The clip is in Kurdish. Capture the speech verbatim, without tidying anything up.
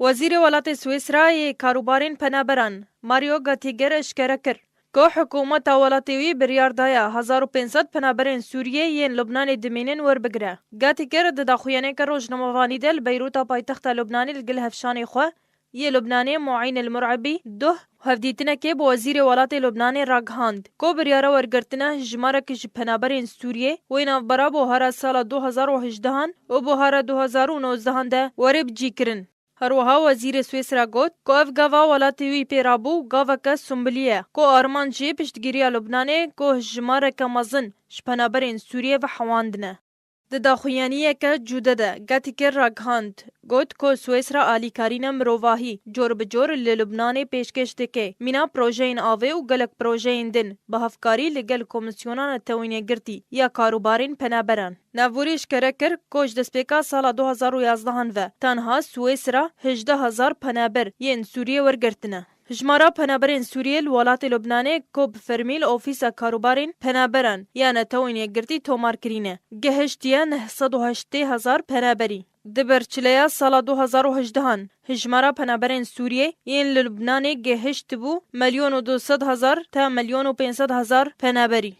Wezîrê welatê Swîsra yê karûbarên penaberan Mario Gatiger eşkere kir ku hikûmeta welatê wî biryar daye hezar û pênc sed penaberên Sûriyê yên Lubnanê dimînin werbigire. Gatiger di daxuyaniyeke rojnamevanî de li Beyrûta paytexta Lubnanê li gel hevşanê xwe yê Lubnanê Muîn el Mur'ibî duh hevdîtinekê bi wezîrê welatê Lubnanê ragihand ku biryara wergirtina hijmarek ji penaberên Sûriyê wê navbera buhara sala du hezar û hejdehan û buhara du hezar û nozdehan de were bicîkirin. Her wiha wezîrê Swîsra got ku ev gava welatê wî pê rabû gaveke sumbilî ye ku armanc jê piştgiriya Lubnanê ku hijmareke mezin ji penaberên Sûriyê ve hewandine. Di daxuyaniyeke cude de Gatiker ragihand, got ku Swîsra alîkarîna mirovahî cor bi cor li Lubnanê pêşkêş dike, mîna projeyên avê û gelek projeyên din bi hevkarî li gel Komîsyona Netewên Yekgirtî ya Karûbarên Penaberan. Navborî eşkere kir ku ji destpêka sala du hezar û yazdehan ve tenha Swîsra hejdeh hezar penaber yên Sûriyê wergirtine. Hijmara penaberên Sûriyê li welatê Lubnanê ku bi fermî li Ofîsa Karûbarên Penaberan ya Netewên Yekgirtî tomar kirîne, gehiştiye neh sed û heştê hezar penaberî. Di ber çileya sala du hezar û hejdehan hijmara penaberên Sûriyê yên li Lubnanê gehiştibû milyon û du sed hezar ta milyon û pênc sed hezar penaberî.